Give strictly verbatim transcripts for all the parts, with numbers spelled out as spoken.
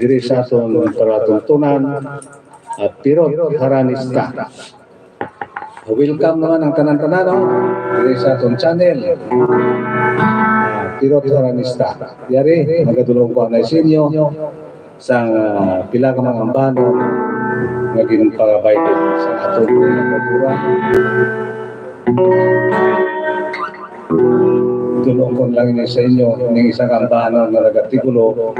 diri sa aton palatuntunan, ah, Pirot Haranista. Welcome naman ang tanan-tanan, no? Diri sa aton channel, ah, Pirot Haranista. Yari, magadulong ko anay sa inyo sang, ah, pila ka mga ambanon nga ginpangabay sa aton mga kultura. Dulong ko lang ini sa inyo, ning isa ka ambanon nga nagatigulo,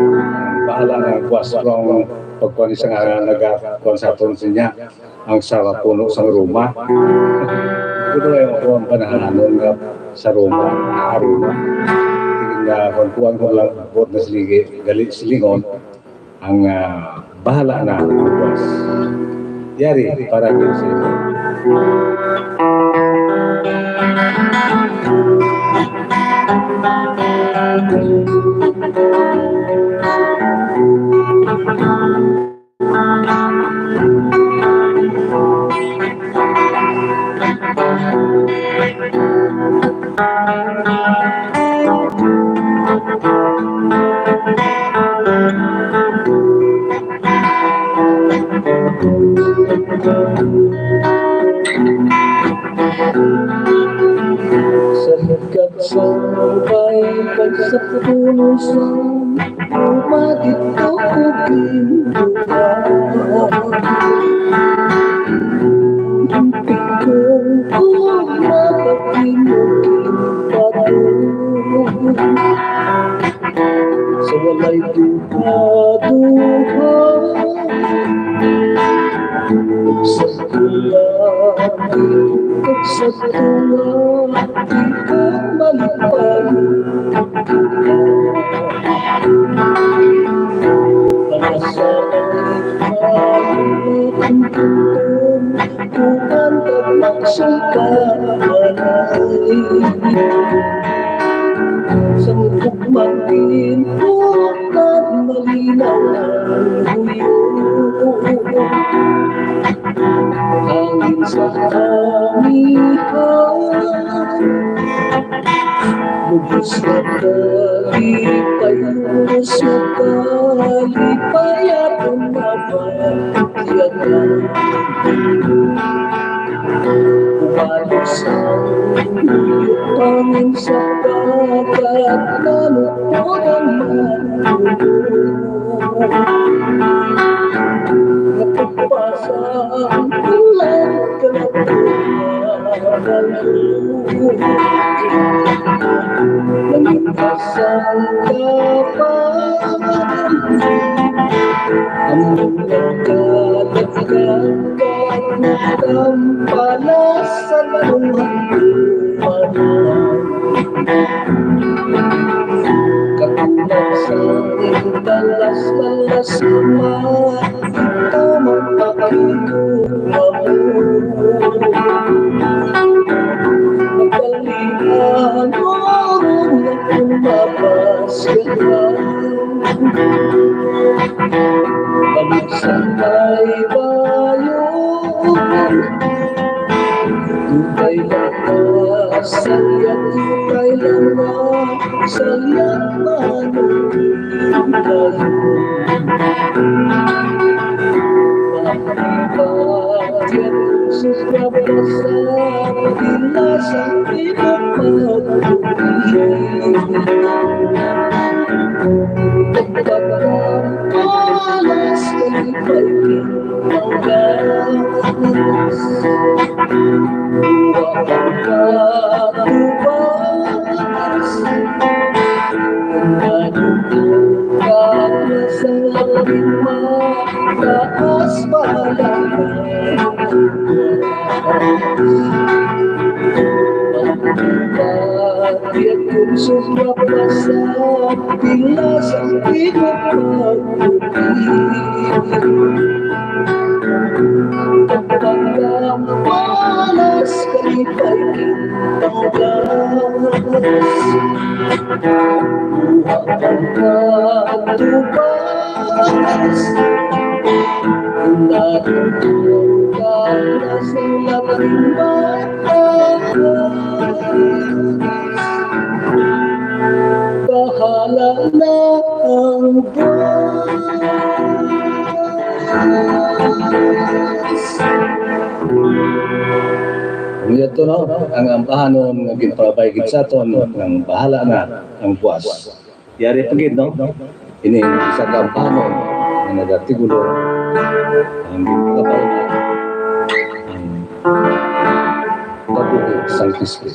bahala na ang kuwas kung pagkuha ni sa nga nagakuha sa aton sa niya, ang sa puno sang Roma. Ito ay ako ang panahanon nga sa Roma, Roma. Tingin nga, kung kuwan ko lang, buot na siligi, gali silingon, ang, ah, bahala na ang kuwas. Yari, para niyo sa inyo. Sa ligat sa ubay kag sa puno sang luma, didto ko ginbuhat. Ang tikong ko na pag-inugin pa to. Sa walay duha-duha, sa tulay, sa tuwa, di ka malipay. Para sa akin, ang tungtong, kuwan kag magsangka, sang gugmang ginbuhat, malinaw ang huyo. Hangin sa amihan, lubos nga kalipay, lubos nga kalipay, aton mabatiagan. Umalos ang hangin sa dagat, nanukod ang mga Napagpasa ang ulan, kalabog. Nangin asang dapat ang mga kalaglagan, tampalas sa tanong. Katulad sa talas-talas naman, tamang pakainom mo. Nagkalihan mo ron na kumabas ka na. Balik sa may bayo. Dugay lang na sayat, dugay lang na sayat, manong kayo. Pagkakit sa kabasa, pilas ang pinapagpapit. Pagkakit, palas, kalipay, Panggas. Buha ang katubas. Nadugtong ka na sa langit, mataas pa lang. Pagkakit, kung sobra pa sa pilas ang pinapagpapit. Pagkakit, palas, kalipay, Panggas. Buha ang katubas. Nadugtong ka na sa langit, mataas. Bahala na ang buwas. Ang yato, no? Ang ambahanon nga ginpalabay gid sa aton, ang bahala na ang buwas. Yari pa gid, no? Ini ang isa ka ambahanon nga nagatigulo ang ginpalabay na ang kabuhi sang Kristo.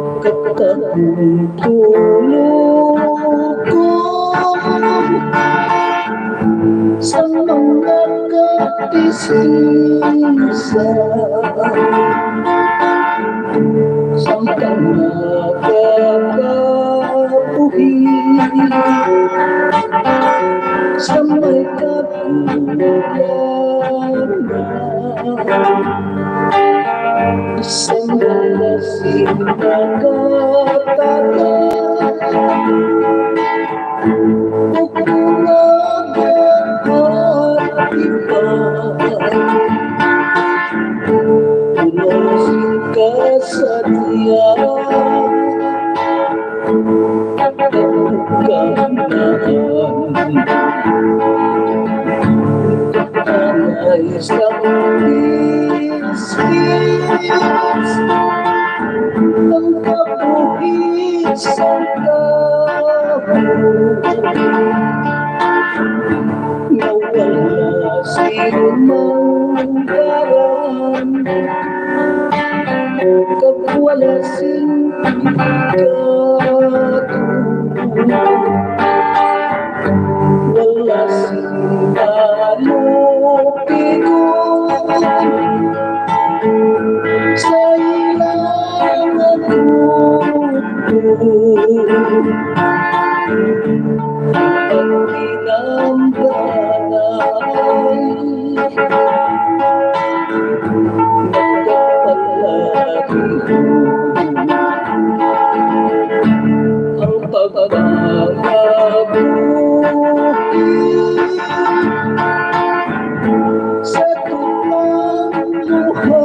Pagkakatulog ko sa mga kapisisa, sa mga kakabuhi, sa may kakulangan. Isang malasing nakataga, bukulagan at iba. Puno sing kasadya. Anay sa piskis ang kabuhi sang tawo. Nawala sing manggaran, kag wala sing pagkatulog. Wala sing kalupigon sa ilang atubon. Ang ginambanay, ang pagpangabuhi sa tukang luha.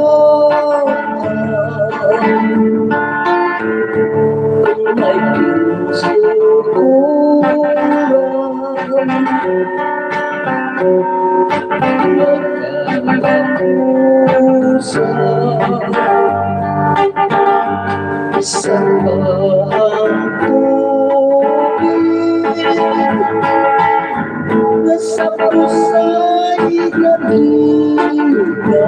May ginsukuran, nagkalapusan sa pagtuig. Nasapusay na kita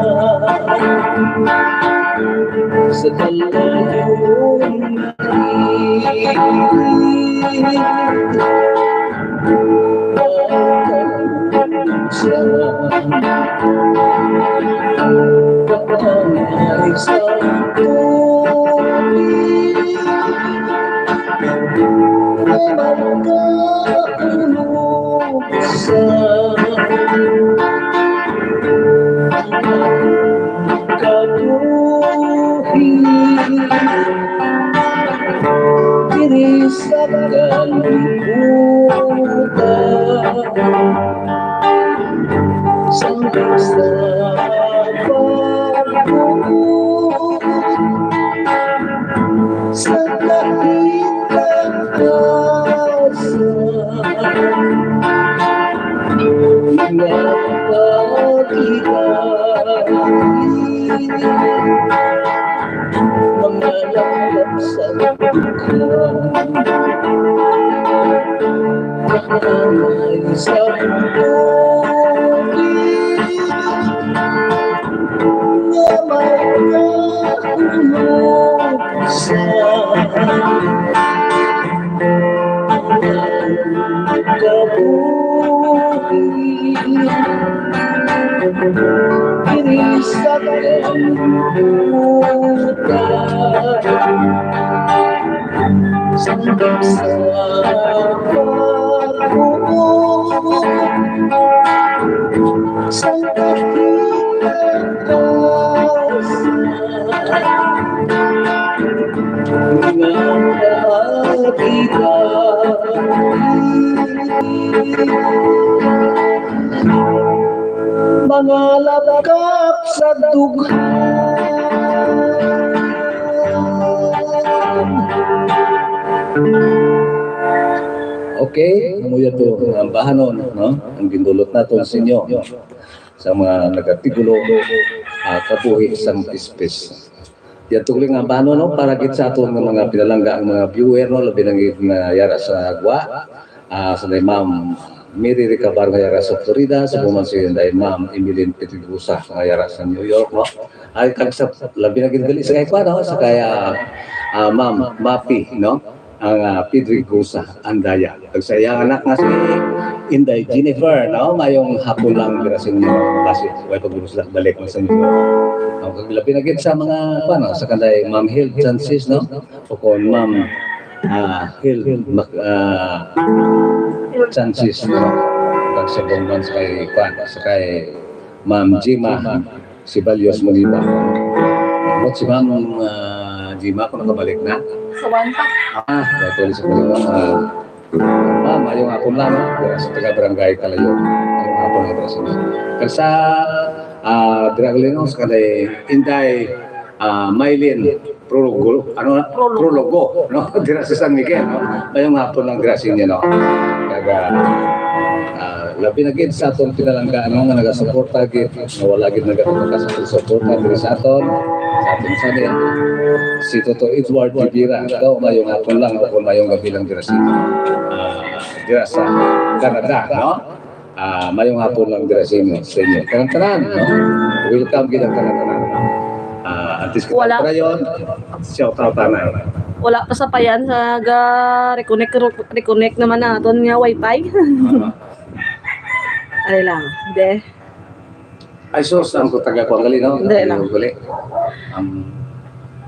sa kalayo nga hilig. Pagpangay sa tubig. Naman ka puno sa kabuhi diri sa kalibutan. Sa pagbuot sa kahit taas nga pagkita. Mga laklak sa dukha, mga may sa pagbuot nga may kahulugan sa kabuhi. Diri sa kalibutan, sa pagbuot Sa kapitas nga nakita. Mga lapkap sa dughan. Okay, amo ya to ang bahanon, no? Ang gindulot naton sa inyo, sa mga nagatigulo, ah, kabuhi sang pispis. Yan tuloy nga bahanon, no? Para gid sa aton nga mga pinalangga, ang mga viewer, no? Labi na gid nga yara sa gwa, ah, sa Ma'am Mary Recabar nga yara sa Florida, sa buman si Inday Ma'am Emeline Pedregosa nga yara sa New York, no? Ay, kag sa labi na gid gali sa kay kwa, no? Sa kay, ah, ah, Ma'am Mapi, no? Ang, ah, Pedregosa Andaya. Kag sa iyang anak nga si Inday Jennifer, no? Mayong hapon lang dira sa inyo. Basi, way pagbulos lang balik mo sa inyo. Ang labi na gid sa mga, ano, sa kanday Ma'am Hild Chances, no? O kon Ma'am, ah, Hild Mac-, ah, Chances, no? Kag sa bungman sa kay, kwan, sa kay Ma'am Jima Sibalios Moniba. But si Ma'am, ah, Jima, kung nakabalik na? Sa one pa. Ah, natuloy sa kanila. Ah, Ma'am, mayong hapon lang, no? Dira sa taga Barangay Kalayo. Mayong hapon lang dira sa inyo. Kag sa, ah, dira gali, no, sa kanday Inday, ah, Mylene Prologo, ano na? Prologo. Prologo, no? Dira sa San Miguel, no? Mayong hapon lang dira sa inyo, no? Kag, ah, labi na gid sa aton pinalangga, no, nga nagasuporta gid, nga wala gid nagatutok sa aton suporta diri sa aton, sa aton channel. Si Toto Edward Rivera, ikaw, mayong hapon lang o kung mayong gabi lang dira sa inyo. Ah, dira sa Canada, no? Ah, mayong hapon lang dira sa inyo, sa inyo. Tanan-tanan, no? Welcome gid ang tanan-tanan. Ah, antes kita Wala. Padayon, shout out tanan. Wala pa sa payan sa ga reconnect, reconnect naman naton nga wifi. Ah. Ay lang, de. Ay, sus, ang kutaga ko, ang gali, no? Hindi lang. Ang gali. Um,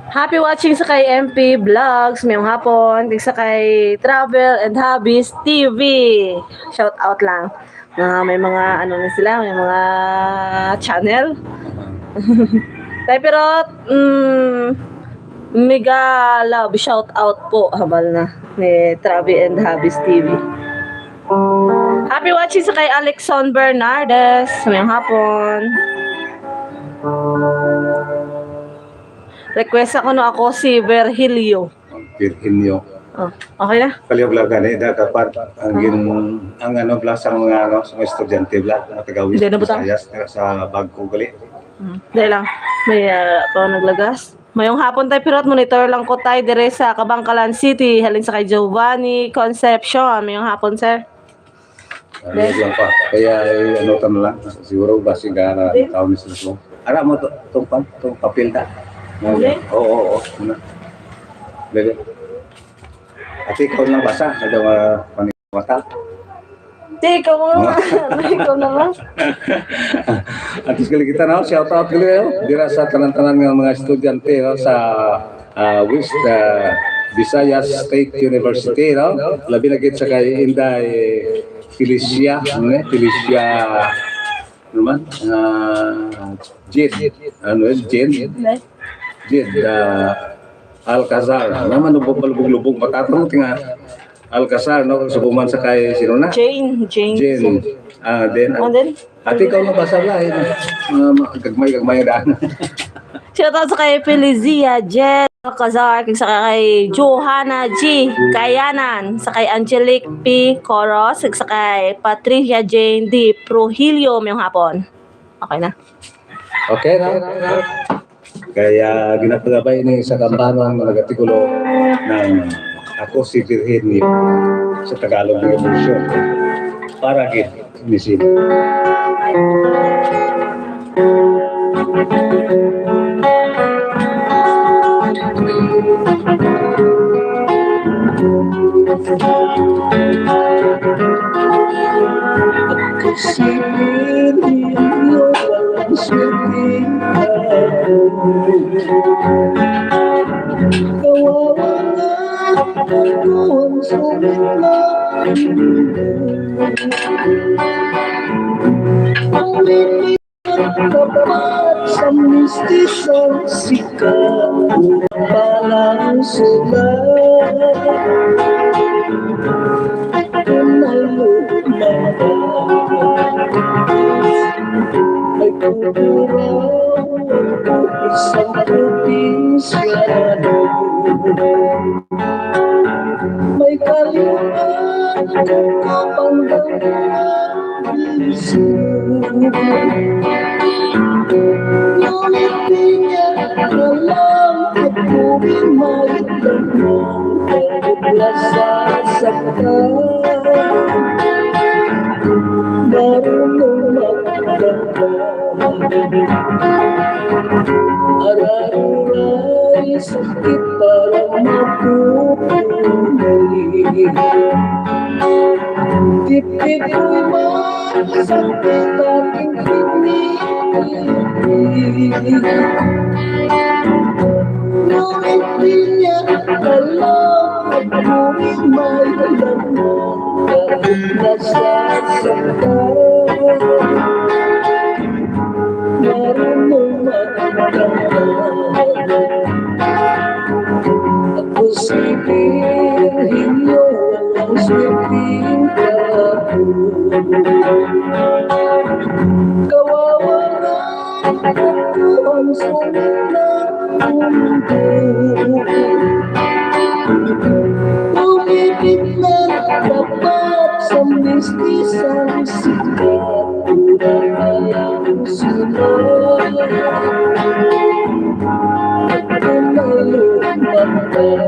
Happy watching sa kay M P Vlogs, mayong hapon, kag sa kay Travel and Hobbies T V. Shout out lang. Mga, may mga, ano na sila, may mga channel. Tay Pirot, mm, mega love shout out po, habal na ni Travel and Hobbies T V. Happy watching sa kay Alexon Bernardes. Mayong hapon. Request ako, no, ako si Virgilio. Virgilio. Oh, okay na? Kaliyog lang gani, da, kapat, ang gin-, ang ano, bla, sa mga, ano, sa mga estudyante, bla, mga taga-West Hindi na butang. Visayas, taga sa Bagco, gali. Hmm. Dahil lang, may, ah, to naglagas. Mayong hapon, Tay Pirot, monitor lang ko, Tay, dire sa Kabangkalan City, halin sa kay Giovanni Concepcion. Mayong hapon, sir. Ano lang pa. Kaya, eh, ano, tama lang. Siguro, basi ka na, tao ni sila po. Ara mo to, tong pan, tong papel ta. Hindi? Oo, oo, oo. Ano? Dali. Ate, ikaw lang basa. Ano, ah, paniwata? Di, ikaw mo. Ikaw na lang. At least, gali kita, no? Shout out gali, oh. Dira sa tanan-tanan nga mga estudyante, no? Sa, ah, West, ah, Visayas State University, no? Labi na gid sa kay Inday Felicia, ano eh? Felicia, ano man? Ah, Jade. Ano eh? Jade? Hindi. Jade, ah, Alcazar. Naman, lubog-lubog, matatong tinga Alcazar, no? Subuman sa kay, sino na? Jane, Jane. Jane. Ah, then, And then? Ate, ikaw lang ba sa lahi? Ah, ma-, gagmay, gagmay ang daan. Shout out sa kay Felizia Jen Alcazar, kag sa kay Johanna G Kayanan, sa kay Angelique P Coros, kag sa kay Patricia Jane D Prohilio. Mayong hapon. Okay na. Okay na. Kaya ginapagabay ni sa kambanon nga nagatigulo ng Ako si Virhenyo sa Tagalog nga version. Para gid ni sila. Ako si Virhenyo, walang suking ako. Kawawa nga ako ang sumit na. Tapat sa mistisang sikat, palang sila pinalumatan. May kukuraw ang isang probinsyano. May kalimutan ang kapanggalingan. Ngunit di niya alam at tuwing may lamang, takot na sasaktan. Marunong magdamdam. Araruray sakit para mapupunay. Tipid ko'y masakit aking pinipili. Ngunit di niya alam at tuwing may lamang, takot na sasaktan. Marunong magdamdam. Ako si Virhenyo, walang swerteng tawo. Kawawa nga ako ang sulit na mundo. Pumipit na dapat sa mistisang sikat. Una pa lang sila, ako na lumantay.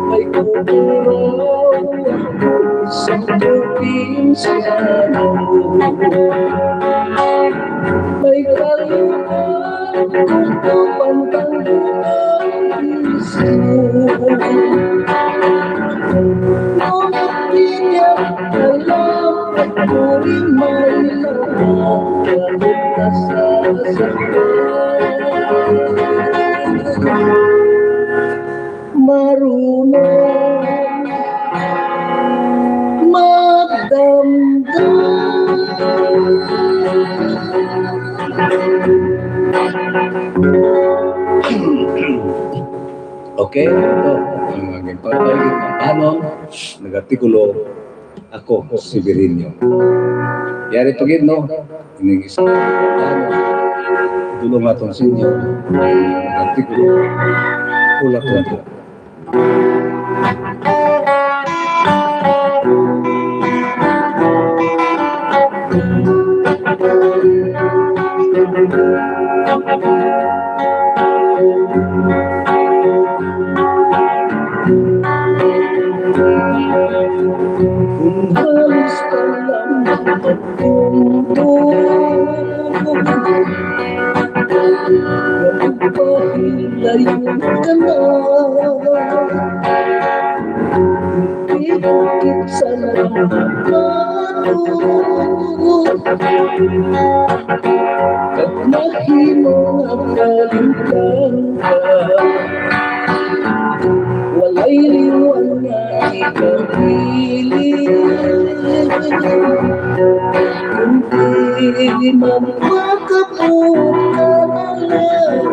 May kukuraw ako sa probinsyano. May kaluman kung kapantang buhay. Ngunit di niya alam at tuwing may lamang, takot na sasaktan. Marunong magdamdam. Okay, ito ang mga ginpatay, ginpatay, nagatikulo, ako si Virhenyo. Yari to gid, no? Ining isa, tulong naton sa inyo. Nagatikulo, ulat naton. Kung halos ka lang makapunto, magpahilayo ka na. Ikit sa lamang bato. Kag mahimo nga kalimtan ka. Walay liwan nga ikabilin, kundi magpakabuka na lang.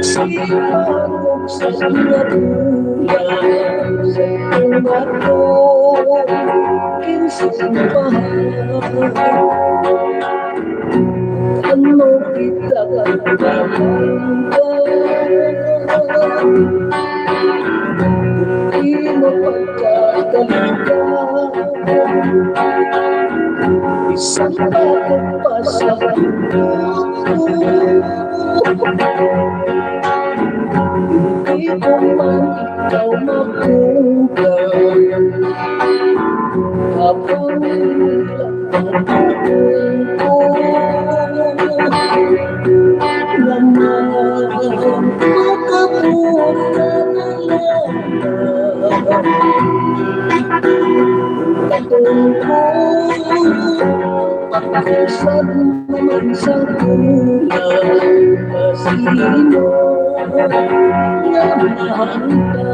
Saksi man sa mga bulan, sa tumato, kinsa pa? Ano kita kapatid? Di mo pagkakalimutan. Isang takot pa sa puso. Hindi ko man ikaw makuha. Habang wala ang pagkain ko, naman makapunta na lang. Katong ko, pakiusap naman sa kulang, masino. Nga mahal ka,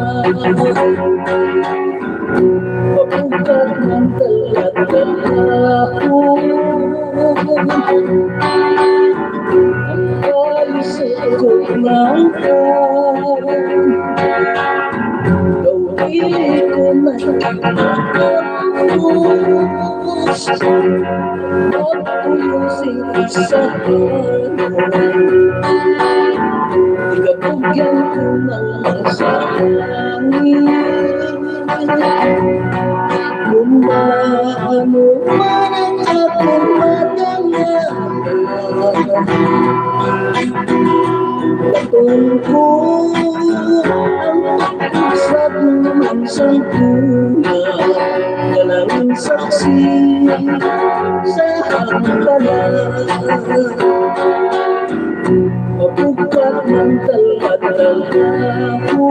mapugkat man talaga ako. Ang kalisod ko lang ko, daw dili ko na matapos. Magpuyo sing isa, ikatugyan ko na lang sa langit. Kung ano man ang akong madala, Katungko ang pagkasad naman sa tuna, kanang saksi sa hangtanan. Mapugkat man talaga ako.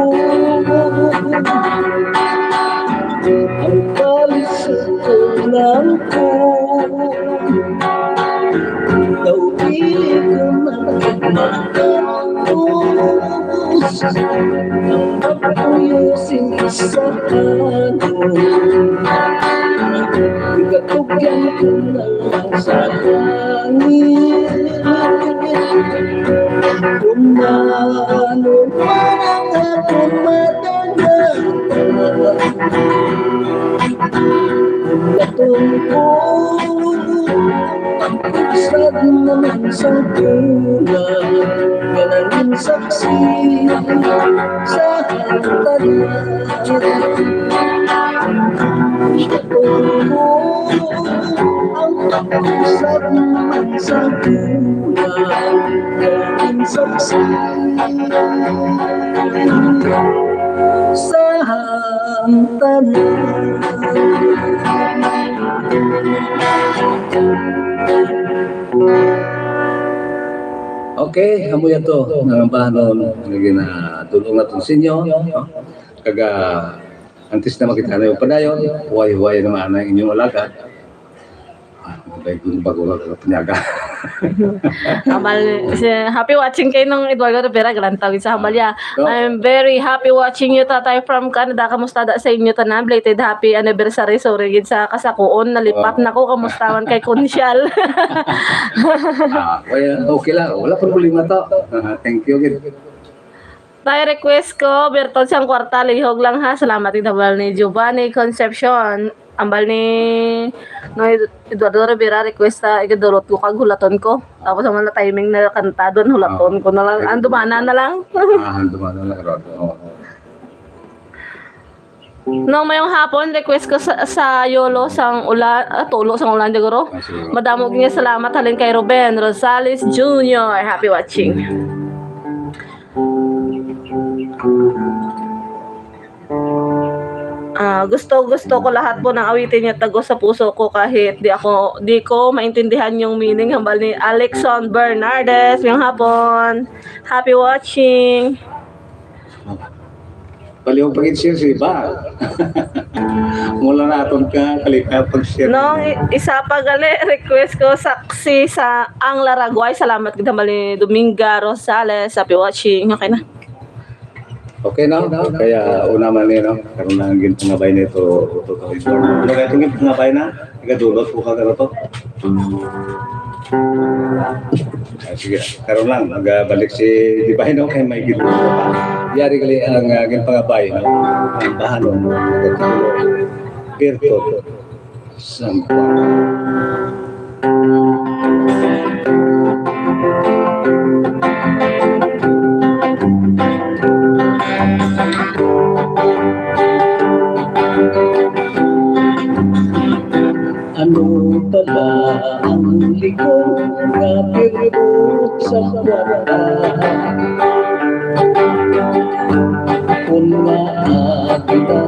Ang palis sa tulang ko, daw dili ko na matapos. Ang pagpuyo sing isa, ikatugyan ko na lang sa langit. Kung ano man ang akong madala, kung natungkol ang pagkasad naman sa tuna, kanang saksi sa hangtanan. Ang pagkasad naman sa tuna, kanang saksi sa hangtanan. Okay, amo ya to nga bahanon nga ginadul-ong naton sa inyo, no? Kag, ah, antes na makita na yung padayon, huway-huway naman ang inyong alagad. Ah, may kung bago lang ang panyaga. Amal, si, happy watching kay nung Eduardo Rivera, galantawin sa Amal ya. No? I'm very happy watching you, Tatay, from Canada. Kamusta da sa inyo tanan? Belated happy anniversary. Sorry gid sa kasakuon, nalipat Oh. na ko. Kamusta man kay Kunsyal? Ah, well, okay lang. Wala problema to. Ah, thank you gid. Tay, request ko, Bertol sang kwarta, lihog lang ha. Salamat, gid hambal ni Giovanni Concepcion. Ambal ni, no, Eduardo Rivera, request sa igadulot ko kag hulaton ko. Tapos naman na timing na kanta doon, hulaton Oh. ko na lang. Ang dumana na lang. Ah, ang dumana na lang, Rod. Oo. No, mayong hapon, request ko sa, sa Yolo sang Ulan, ah, Tulo sang Ulan, siguro. Ah, sige. Madamo gid nga salamat halin kay Ruben Rosales Junior. Happy watching. Ah, gusto, gusto ko lahat po ng awitin niyo, tago sa puso ko, kahit di ako, di ko maintindihan yung meaning, hambal ni Alexon Bernardes. Ngayong hapon, happy watching. Palihog pa gid siya sa iba. Mula na aton ka, kalika pag-share. Nung i-, isa pa gali, request ko, Saksi sa Ang Laragway. Salamat gid, hambal ni Dominga Rosales. Happy watching. Okay na? Okay na? Kaya una man ni, no? Karon lang ang ginpangabay nito, ito, ito, ito. Ano kaya itong ginpangabay na? Igadulot ko ka, ano to? Ah, sige, karon lang, magabalik si Divino kay may ginpangabay. Yari gali ang, ah, ginpangabay, no? Ang bahanon, nagatulo. Virtud. Sang Ano pala ang likod nga pirbo sa kwarta? Kung naa kita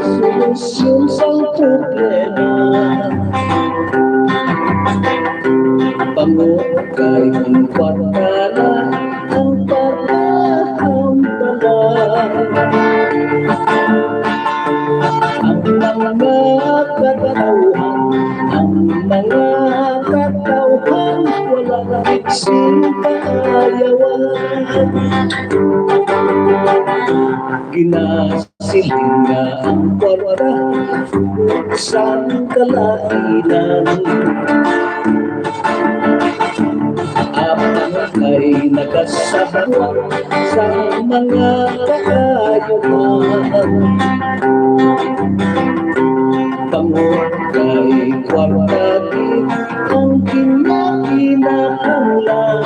solusyon sang problema, pango kay ang kwarta na ang pagkahambala. Ang mga katawhan, ang mga katawhan, wala gid sing kaayawan. Ginasiling nga ang kwarta sang kalainan, apang kay nagasabot sang mga kaayuhan. Tungod kay kwarta gid ang kinahanglan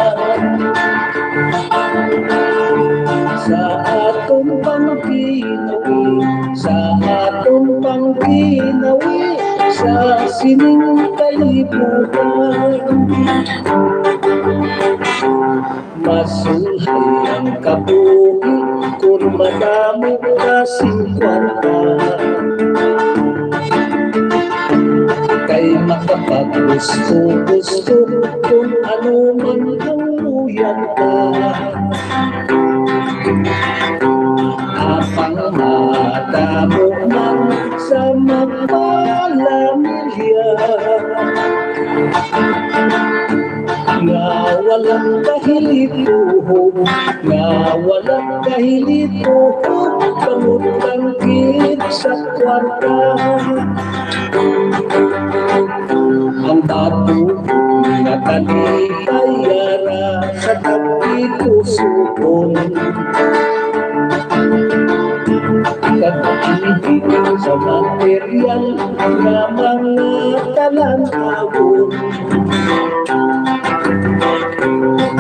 sa aton pangkinabuhi, sa aton pangkinabuhi sa sining kalibutan. Mas sulhay ang kabuhi kun madamo ka sing kwarta. Kay makapaggusto-gusto kun ano man ang luyag ta. Apang madamo man sa magpalamilya nga walang kahilituhog, nga walang kahilituhog, kamot lang gid sa kwarta. Ang bato nga talipay yara sa tagpi kusupon, kag ang sa material nga mga talan-awon.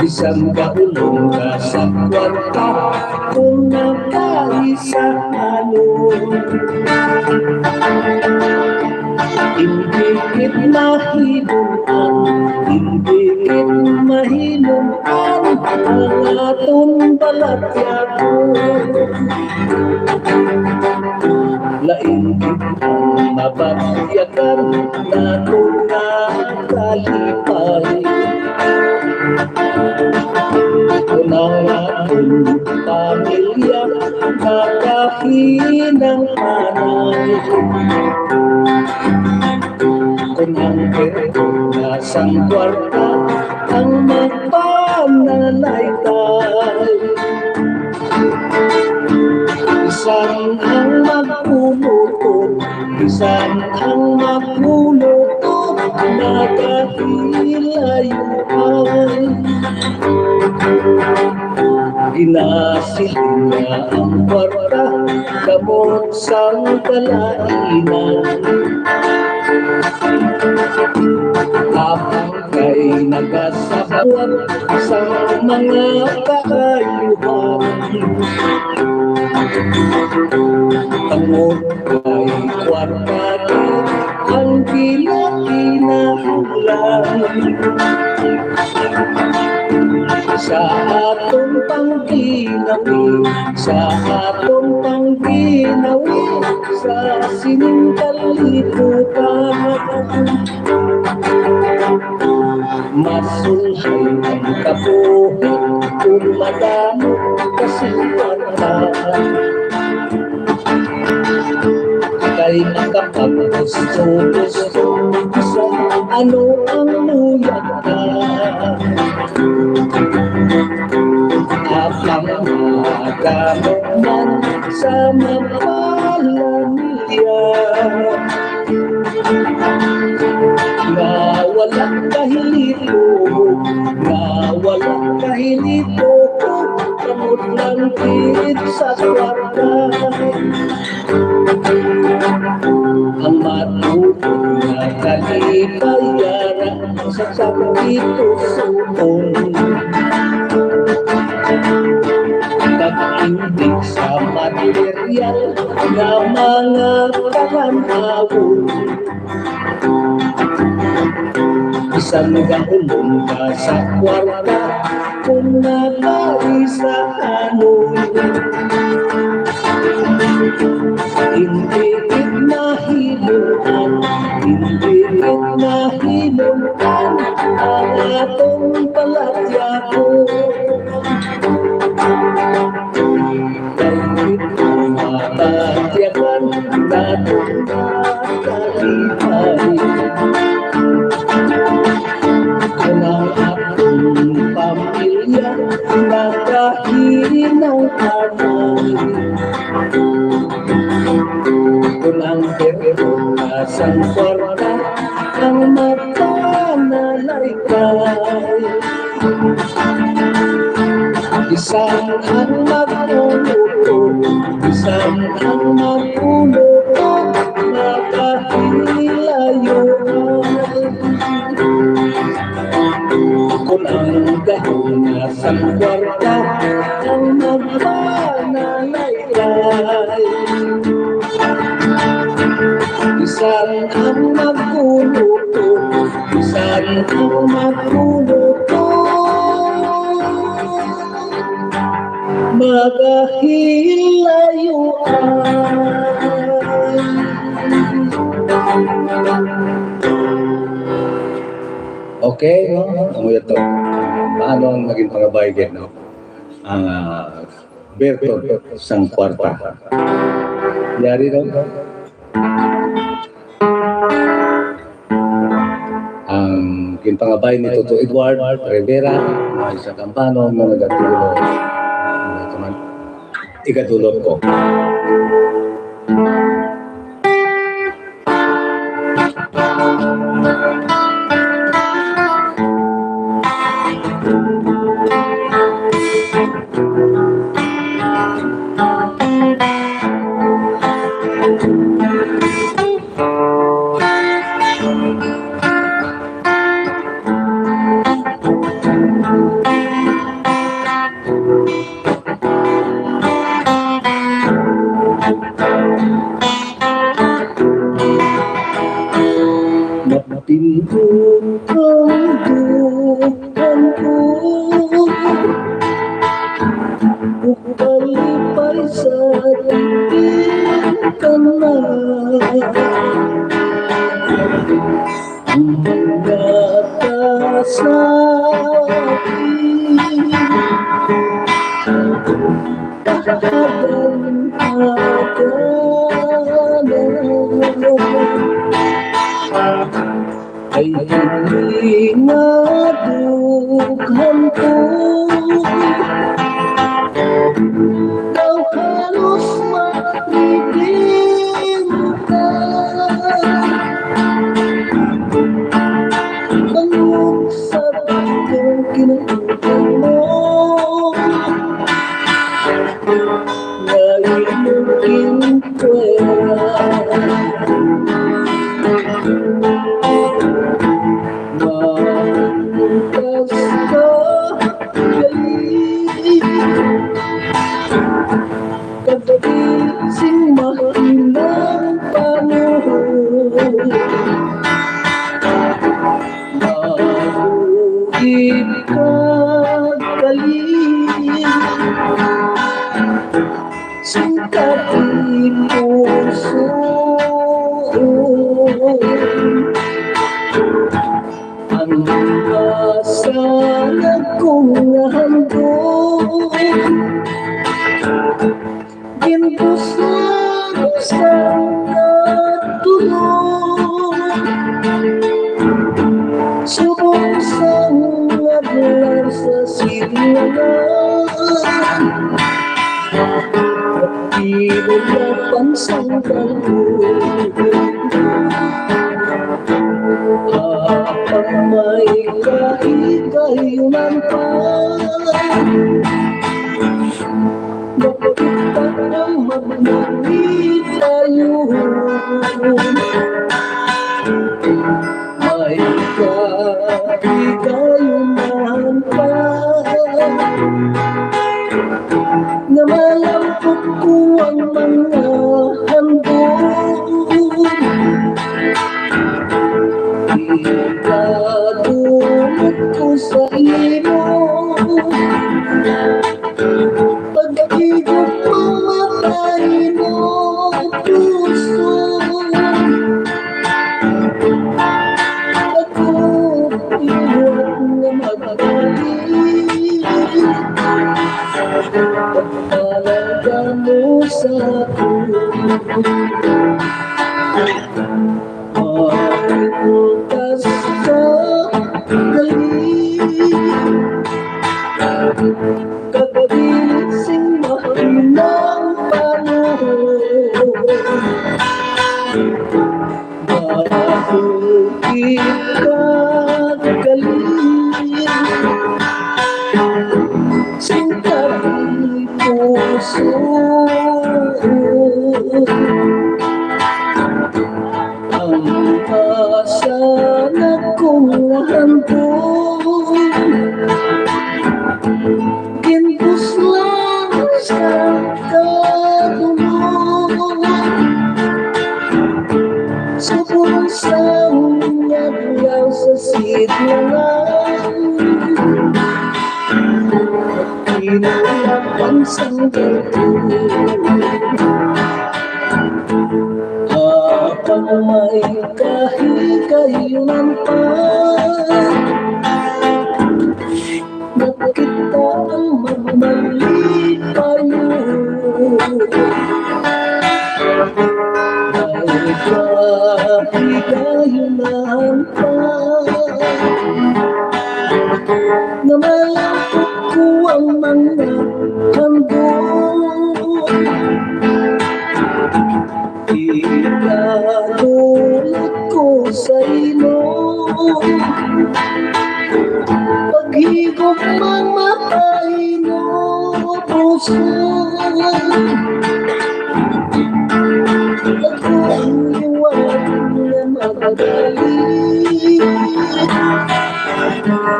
Bisan gaulon ka sa kwarta, kung nagkaisahanon, hindi gid mahinuman, hindi gid mahinuman ang aton balatyagon. Lain gid ang mabatyagan naton nga kalipay. Kon ang aton pamilya nakahinang panay, kon ang pwersa sang kwarta ang magpanalaytay. Bisan ang magpuluton, bisan ang magpuluton, nagahilayo ay. Ginasiling nga ang kwarta kamot sang kalainan. Apang kay nagasabwat sang mga kaayuhan. Tungod kay kwarta gid ang ginakinahanglan sa aton pangkinabuhi, sa aton pangkinabuhi, sa sining kalibutan. Mas sulhay ang kabuhi kung madamo ka sing kwarta. Kay makapaggusto-gusto sa ano ang luyag ta. Apang madamo man sa magpalamilya. Nga wala kahilito, nga wala kahilito, kamot lang gid sa kwarta. Ang matuod nga kalipay yara sa sakit suon. Pag-indik sa material nga mga kalan-awon. Bisan gaulon ka sa kwarta, kung nagkaisahanon, hindi gid mahimuan, hindi gid mahimuan ang atong balatyagon. Kay ito mabatyagan naton nga kalipay. Kung ang atong Sang kwarta ang mata na laykay. Bisan ang magkuluto, bisan ang magkuluto, makahilayo. Kung ang gahom sang kwarta ang magpanalay, bisan ang magkuluto, bisan ang magkuluto, magahilayoan. Okay, no? Amo to. Paano ang naging pangabaygan, no? Ang, ah, bertod sang kwarta. Yari, no? Ang ginpangabay ni Toto Edward Rivera, mga isa kampano nga nagatulo. Ikadulot ko. Mapindot ang dugang ko, ug kalipay sa tingkana. Ang mga kasabi, kahagan-haganan. Ay hindi nga dughan ko, daw halos makikilim ka. Bangog sa bagong kinautan mo, nga imong ginpwera. Maangkas ka gali, kag sing mahinang panahon. Mabuhi ka gali, sing katapuson. Ang asa nga kong handom, ginbusog sang katulog, subong sang adlaw sa silingan. Pag-iulapan sang balod, apan may kahigayunan pa. Nakita ang magmangit tayo. May kahigayunan pa nga malampok ko ang mga handom. Ipadulot ko sa imo. Pag-igop mamatay mo puso, ako iwat nga magbalik. Pagpalaga mo sa ako. Mahintas ka gali, kag sing mahinang panahon. Dahil ikaw galing sing tabi-puso, ang asa na kong handog. Ginpuslan sa kadulog, sa pulong sa adlaw sa sidlangan, kinulapan sang dato. Habang may kahigayunan pa, nakita ang magmalipayo. May kahigayunan pa, na malampot ko ang mga handog. Ikadulot ko sa imo, paghigugma nga mapahinupuson. Akong liwat nga magadali,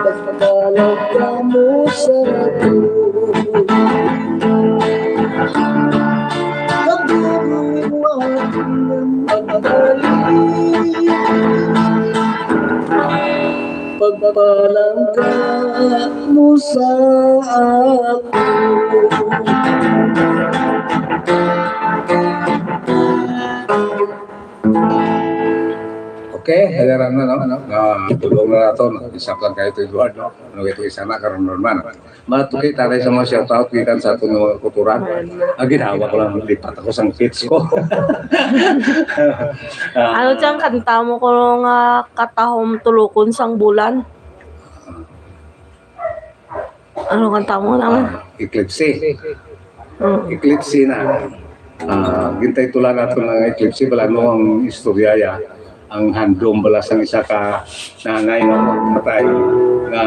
pagpalaw ka mo sa ako. Akong liwat nga magadali, pagpalangga mo sa ako. Okay, halaran na, no? Ah, tulong na nato, no? Isa lang kayo to, Edward, no? Ano ito, isa na, karon naman. Matuki, taray sa mga shout out, gikan sa aton mga kuturan. Ang ginawa ko lang, lipat ako sang pitch ko. Ah, Ano siyang kanta mo ko nga katahom tulukon sang bulan? Ano kanta mo naman? Ah, Eclipse. Mm. Eclipse na. Ah, gintay tula nato nga Eclipse, bala ano ang istorya ya? Ang handom bala sang isa ka nanay nga patay nga,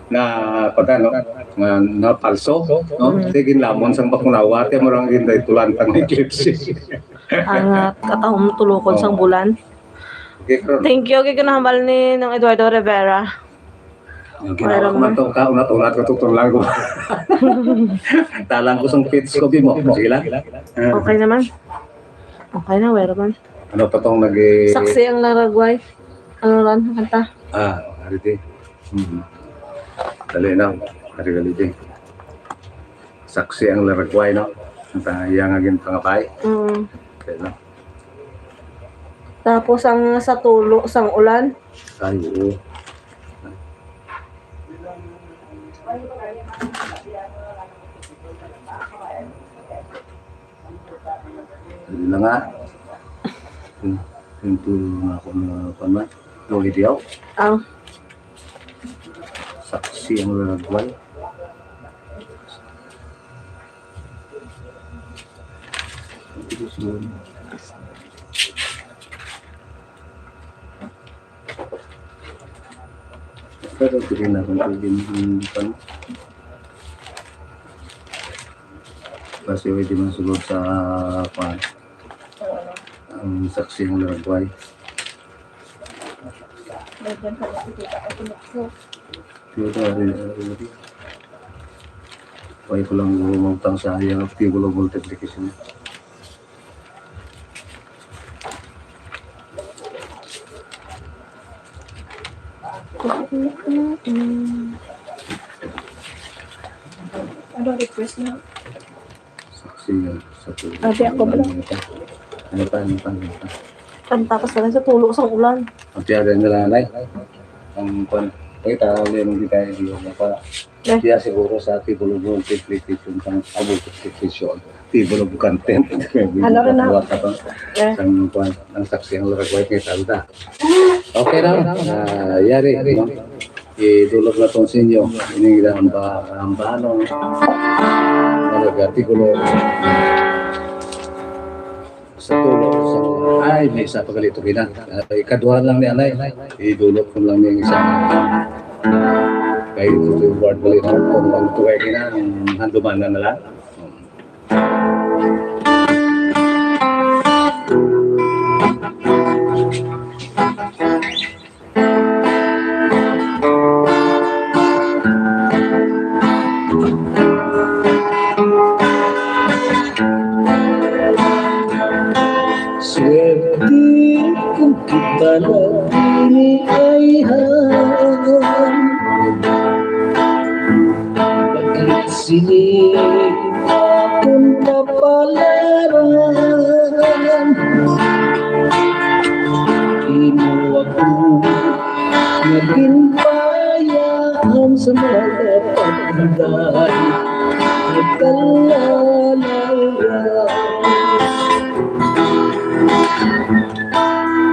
nga, pata, no? Nga, nga palso, no? Mm. Kay ginlamon sang bakunawa, ti mo rang gintay tulan tang Eclipse. Ang, ah, katahom tulukon sang Oh. bulan. Okay, karon. Thank you, kay kinahambal ni Nang Eduardo Rivera. Yung ginawa Wala ko man man. to, kaunat-unat ko, tutor lang ko. Talang ko sang pits ko, Bimo. Sige lang. Ah. Okay naman. Okay na, wala man. Ano pa tong nag- Saksi ang Laragway. Ano ran, ang kanta? Ah, Ariti. Hmm. Dali na, Ariti. Saksi ang Laragway, no? Ang ta-, iya nga ginpangabay. Mm. Okay lang. Tapos ang sa tulo, sang ulan. Ay, oo. Dali lang, ha. Yung, yung tulo na ako na, kuwan na. Yung video. Ang Saksi ang Laragway. Pero pwede na kung pwede yung pan. Kasi pwede man sulod sa pan. Ang Saksi ang Laragway. Dito, ari, ari, ari. Pwede ko lang lumutang sa iyang table of multiplication. Ano request na? Saksi nga sa tulo. Ate, ako ba? Ano pa, ano pa, ano pa? Kanta ka sa, sa tulo sang ulan. Ang tiyaga nila, nay. Ang kwan, kita, ulit, hindi tayo, di ba, pa. Eh. Kaya siguro sa table of multiplication, sang, ah, multiplication. Table of content. Ano rin na? Buhat na to. Eh. Sang kwan, ang Saksi ang Laragway, kita, kita. Okay na. Ah, yari, no? Idulog na tong sa inyo. Ining ila ang ba-, ang bahano. Ano, artikulo. Sa tulo, sa Ay, may isa pa gali to, Gina. Ah, ikaduha lang ni anay. Idulot ko lang yung isa. Kay ito yung word gali, no? Kung ang tuway, Gina, ang handumanan na lang. Swerte kung kita lang ini ay han. Bakit sini akon kapalaran? Imo ako nga ginpayahan sa mga pagdaan. Nagkalalawas.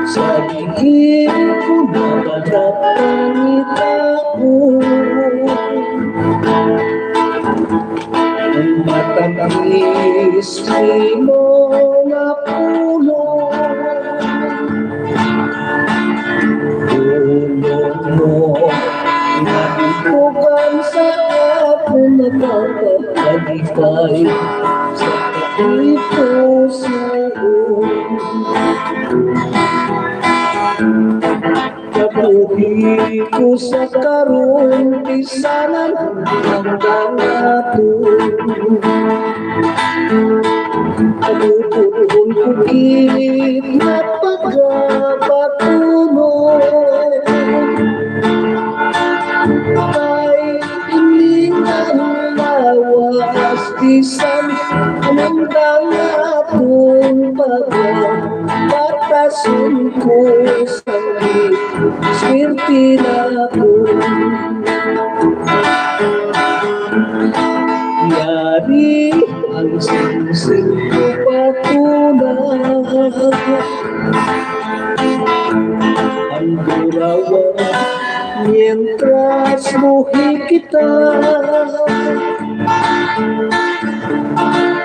Sa diin ko mapagpangitaon, ang matamis nimo nga pulong. Pulong mo nga itugang sa akon, nagpapalipay sa kaipusaon. Kabuhi ko sa karon, bisan ang dangaton. Kabuhi ko gid nga pagabatunon. Kay ini nga lawas, bisan anong dangaton pa, batason ko sa swerte nako. Yari ang singsing ko patunay. Ang durawan, mientras buhi kita.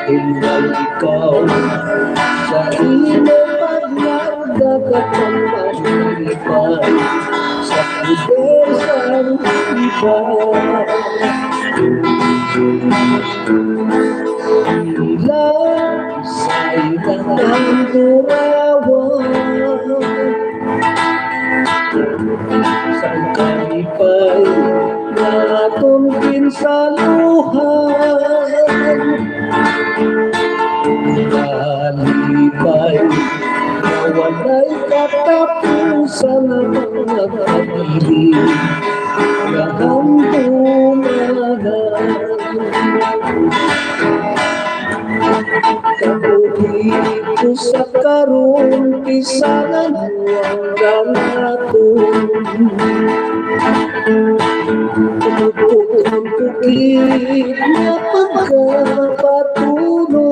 Ikaw, ikaw, sa imo paglarga ka pang maglipay sa poder sang iba. Ilang sa ilang durawan. Sang kalipay nga aton ginsaluhan. Kalipay nga walay katapusan, ang mga kabilin nga handumanan. Kabuhi ko sa karon, bisan ang dangaton. Tutuon ko gid nga pagkapatulo.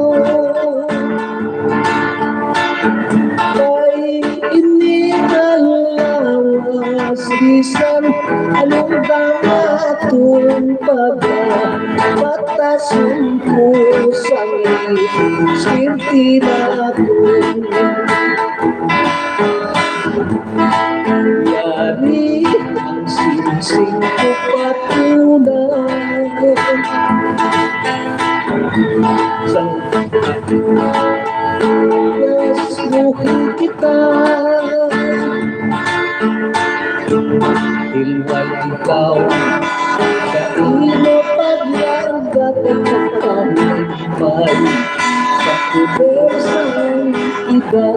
Kay ini nga lawas, bisan anong dangaton pa ba, batason ko sang swerte nako. Yari ang singsing ko patunay. Sang Yes, buhi kita. Hilway ikaw sa imo paglarga, pagkakamay sa poder sang iba.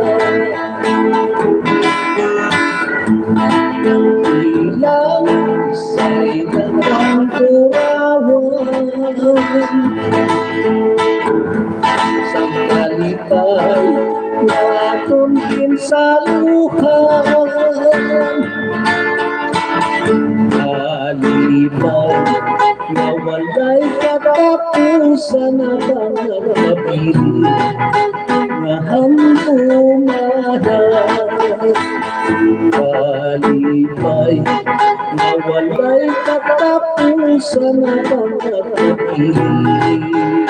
Ilang sa ilang turawan. Sang kalipay nga aton ginsaluhan. Kalipay nga walay katapusan, ang mga kabilin nga handumanan. Kalipay nga walay katapusan, ang mga kabilin.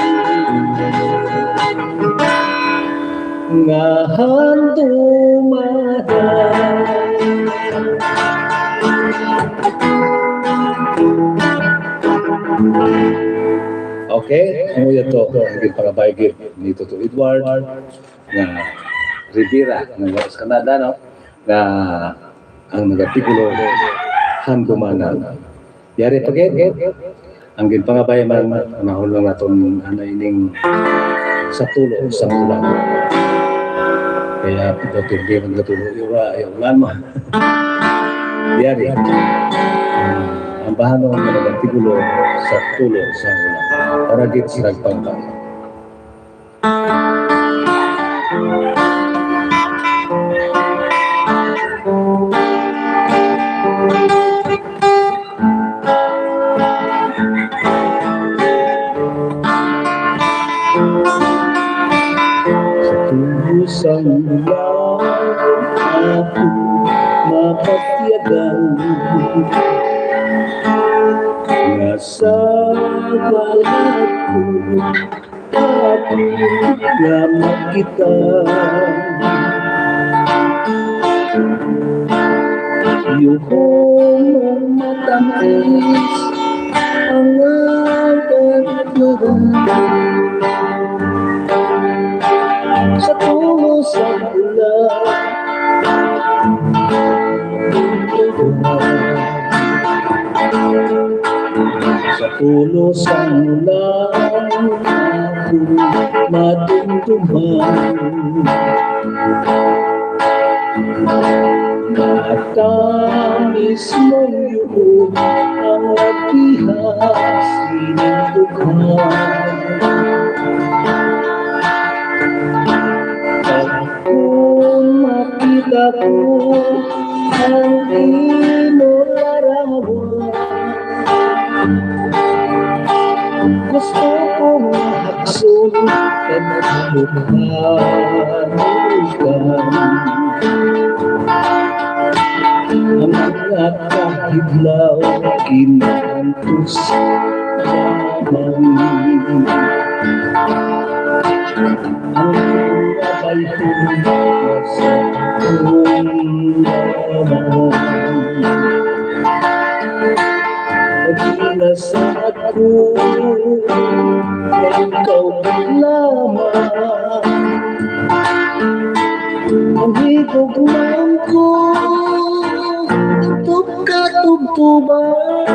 nga handumanan. Okay, amo yun to. Ang ginpangabay gid ni Toto Edward nga Rivera, nga sa Canada, no? Nga ang nagatigulo, handumanan. Yari pa gid. Ang ginpangabay man, panahon lang naton, ano, ining sa tulo sa ulan. Kaya, daw, hindi man gatulo, yura, ay, ulan mo. Yari. Ang bahanon nga nagatigulo sa tulo sa ulan. Para gid sa nagpangabay. Sa tulo sang ulan ako mapatyagan nga sa balat ko ako nga makita. Yuhong matamis ang aking lugar. Sa tulo sang ulan, sa tulo sang ulan, ako madumduman. Matamis mong yuon ang lakihan sining dughan. Kag kon makita ko ang imo larawan, gusto kong hakson kag halukan. Ang mga kahidlaw kinaantos lamang. Ang mga bayhon sa akong lamang. Nagkinasaad ko nga ikaw lamang ang higugmaon ko, tubtob katubtoban.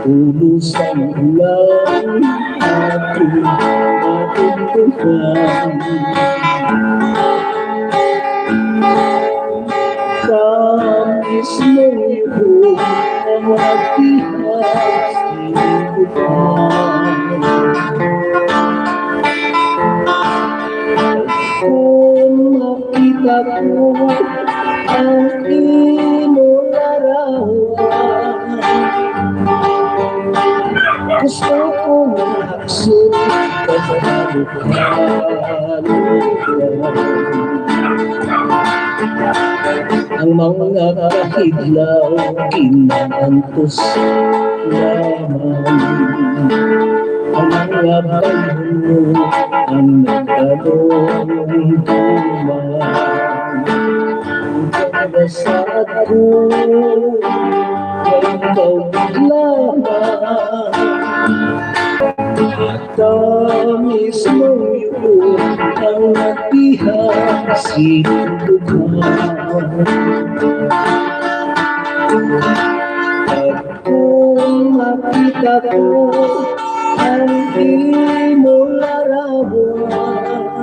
Ulo sang ulan, aking matungtungan. Sa mismong yuhong ang matihas, sinukutan. Kung makita ko ang imo larawan, gusto ko nga hakson ka sa kalukalukan. Ang mga kahidlaw kinaantos lamang. Ang mga bayhon mo ang nagdadumduman. Ang pagkasad ko, ikaw lamang. Sa mismong yuon ang nagdihag sining dughan. At kung makita ko ang imo larawan,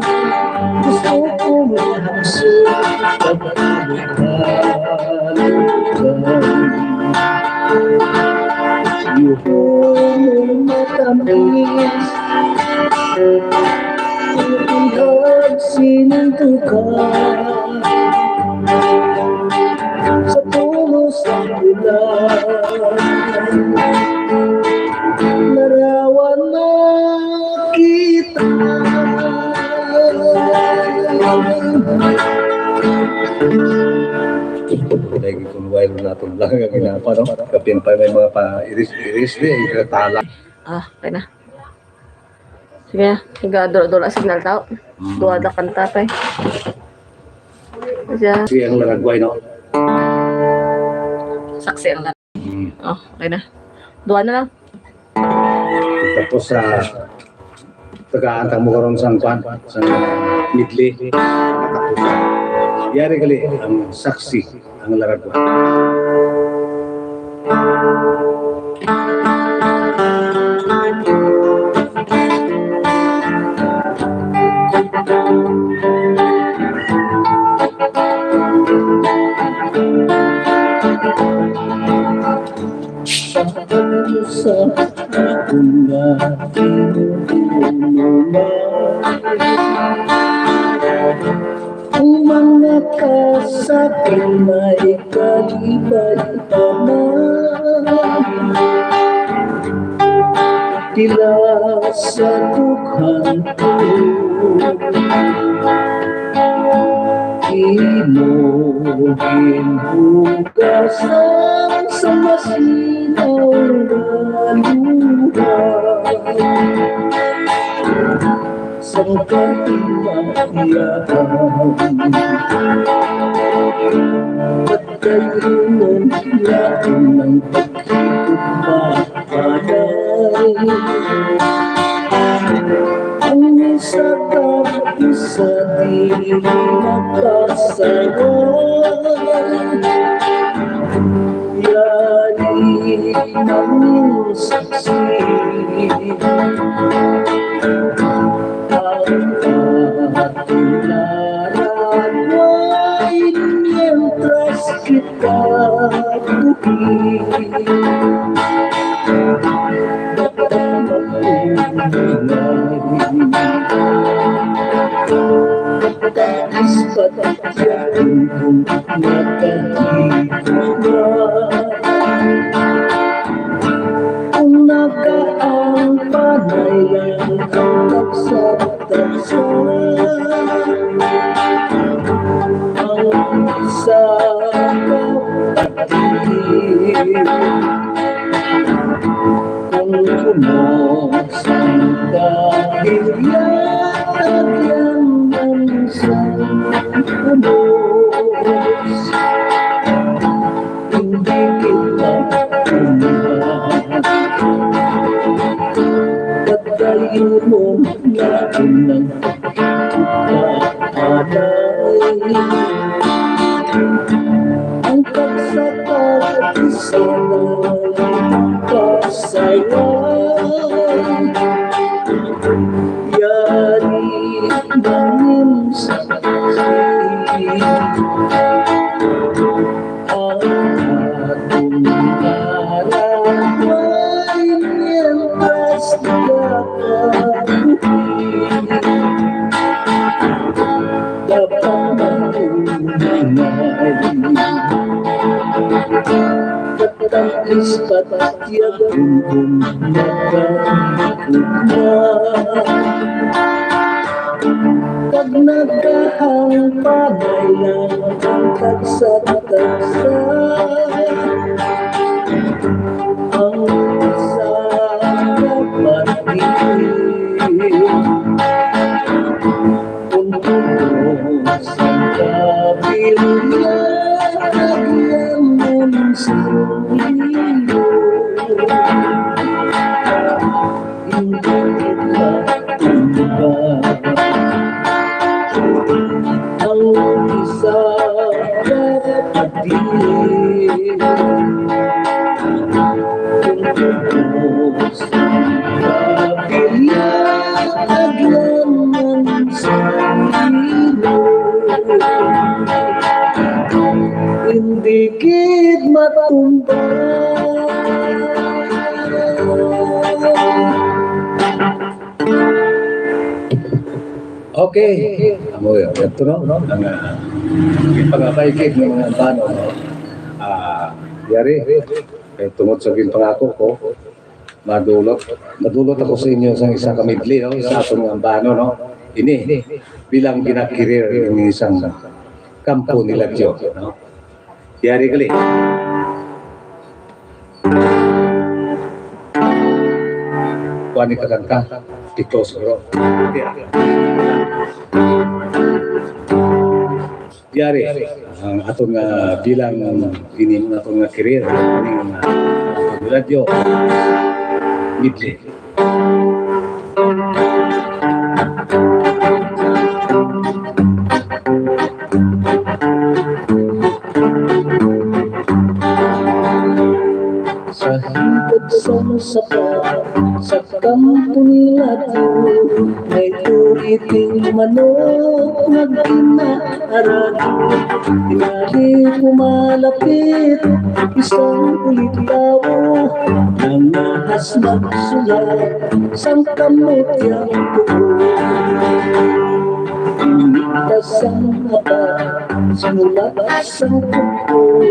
gusto ko nga hakson pagkalukalukan. Yuhong matamis ang ihag sining dughan. Sa tulo sang ulan, larawan na kita. Lagi kung viral naton lang ang ginapa, no? Kapin pa may mga pa-iris-iris di, ay katala. Ah, okay na. Sige, higa, dula-dula signal tao. Mm. Duha na kanta pa eh. Siya. Si ang laragway, no? Saksi ang lar-, Mm. Oh, okay na. Duha na lang. Tapos, ah, tagaan ta mo karon sang kwan, sang medley. Tapos, yari gali ang Saksi ang Laragway. Sa akon nga tinulungan, ang mga kasakit may kalipay pa man. Tila sa dughan ko, imo ginhugasan sa masinong nga luha. Sang kahimayan, pagkayunon naton ang pagkigugma. Patay. Ang isa kag isa dili makasaway. Yari namin saksi. Ang aton laragway mientras kita buhi. Dapat magbunay. Ispat ya kung makahigugma. Kung nagaang panay lang ang taksa-taksa, ang isa ka pati. Kung kuno sang kahilya, tagyan man sang unos. Hindi kita tumba. Pagdayunon naton ang pagkita. Ang pagsakit sa mga pasaylo, yari namin sa ang aton laragway mientras nagakabuhi. Dapat magbunay. Katang ispat ya kung nagahigugma. Kag nagahangpanay lang ang tagsa-tagsa. Ang isa kapatid, kung tulo sang kabilya, agyanan sa iyo. Hindi kita tumba. Ang isa kapatid, kung tubos ang kapilya, agyanan sa ilog. Hindi gid matumba. Okay. Amo yun. Ito, no? Ang, ah, ginpangakay gid ng mga bano, no? Ah, yari, eh, tungod sa ginpangako ko, madulot, madulot ako sa inyo sa isa ka medley, no? Sa aton nga bano, no? Ini, bilang ginakirir ng isang kampo nila Diyo, no? Yari gali. ni kakanta, Tito Soro. Yari, ang aton nga bilang ini, ang aton nga career, ning, ah, radyo, medley. Sa higad sang sapat, sa kampo nila, may turiting manok nga ginaarado. Tingali pumalapit isang ulitawo, nangahas magsulat sang kamot yang tuo. Inita sang mata, sinulat sang kuko,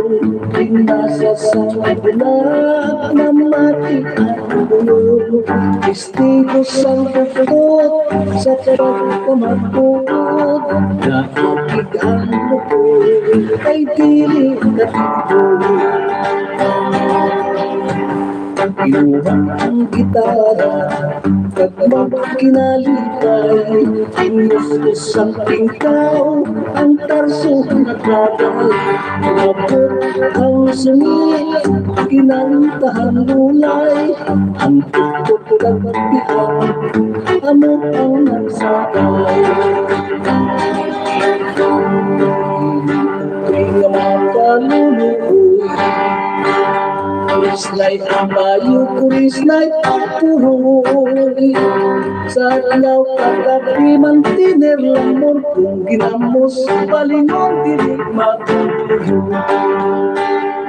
binasa sang bulag, namati ang bulog. Testigo sang buktot sa pagkamatuod, naakig ang bukod kay dili katigo. Kinuha ang gitara kag magkinalipay, inustos ang tingkaw, ang tarso nagkagay. Abot ang sungit, kinantahan lulay, ang tuktok kag tiang, amo ang nagsabay. Kay nga mga panunuoy, kurisnay ang bayo, kurisnay ang puroy. Sa adlaw kag gab-i, mantiner lamon kung ginamos, balingon dili magtuyo.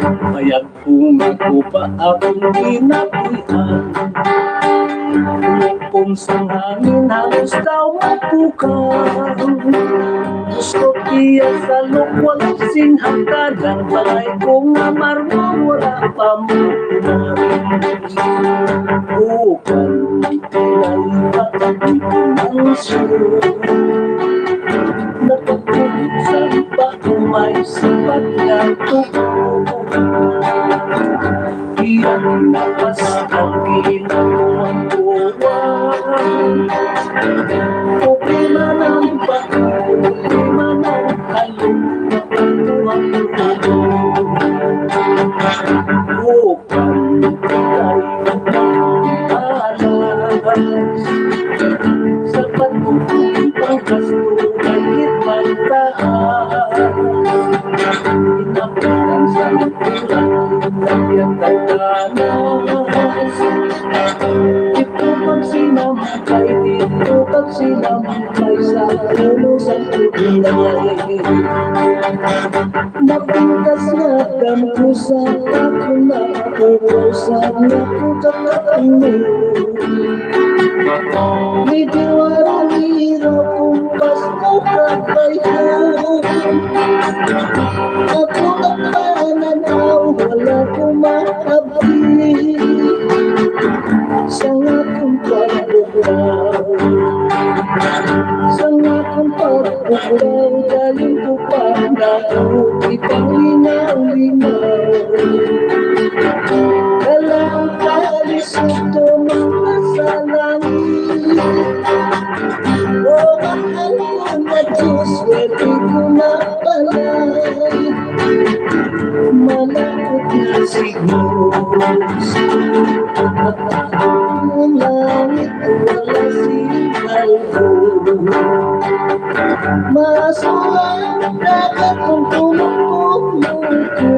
Mayag kung ako pa akong ginapuy-an, kung sang hangin halos daw mapukang. Gusto iya sa lukwal sing hagkanan, balay ko nga marmol wala pa mo. Bukan kilay pa ang mansyon, nagpapulot sa iba kung may sipat nga tubo. Iyang napas ang ginawang buwan. Problema ng bato, problema ng halong, ang tubo. Bukan kilay pa ang alas. Sa pagbubuting pangkasto, mahigit magtaas. Inapitan sa lukuran, lagyan ng ganas. Ito pag sinampay, ito pag sinampay sa ulo sa tribunal. Mapintas nga gampusan, ako na pupusan, ako kakatangin. Medyo aralira kung pasto ka kayo. Ako nagpananaw, wala ko maabdi. Sa akong pagbuklaw, sa akong pagbuklaw, galing ko pa na ipanglingaw-lingaw. Kalang kalisod ko mga salangit. O mahal ko nga Diyos, swerte ko na pala. Malapot na siguro ang langit, wala sing albo. Maso ang dagat kung tumulong ko.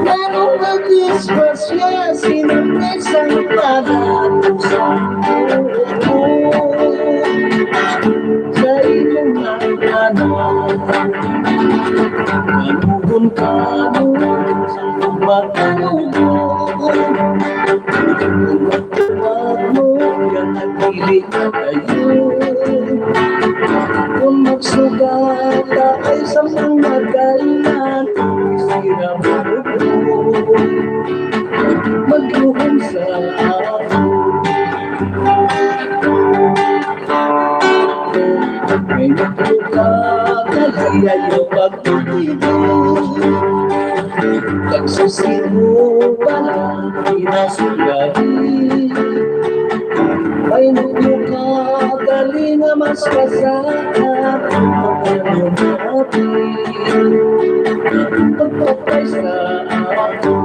Pero madisgrasya, sino may sangpala ko sa buko? Sa inyong anak, kanugon ka mo sa pagkakalugon. Tawag mo, yan ang pili kayo. Kung magsugata ay sampung magainan, sira mo magluhom sa ako. May natuka, kaliyayo pagtitibo. Nagsisiho pa lang kinasulahi. May nuknuk ka dali nga mas kasaat ang pagkalumabi. Pagpatay sa ako.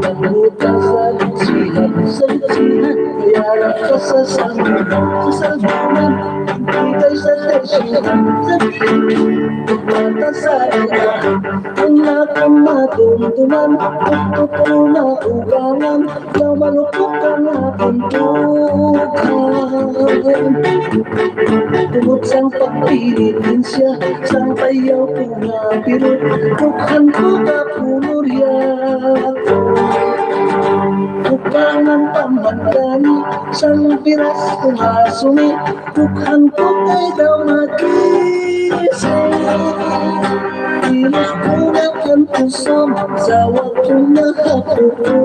Pagbuta sa lutsihan, sa lutsihan. Kaya lang ka sa sangunan, sa sangunan. Pagpatay sa tesyon, sa tesyon. Pagpatay sa ina. Ang akong madumduman, ang totoo na ugangan, daw malupok ang akong dughan. Tungod sang pagpinitensya, sang bayaw ko nga pirot, dughan ko ka pulurya. Ugangan pa man gani, sang piras ko nga sumi, dughan ko kay daw magising. Ilos ko na ang puso sa wa ko nakapuo.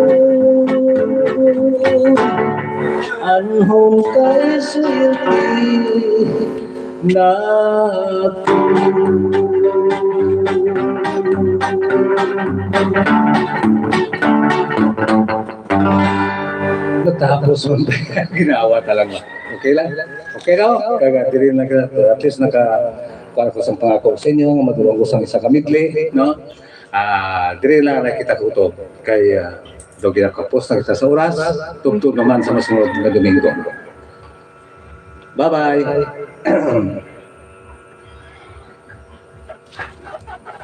Anhon kay swerte na ako. Natapos man tayo. Ginawa talaga. Okay lang? Okay, no? Kaya diri na ka, at least naka, kuwan ko sang pangako sa inyo, nga madulong ko sang isa ka medley, no? Ah, diri na nakita ko to. Kay, ah, daw ginakapos na kita sa oras, tubtob naman sa masunod nga Domingo. Bye-bye.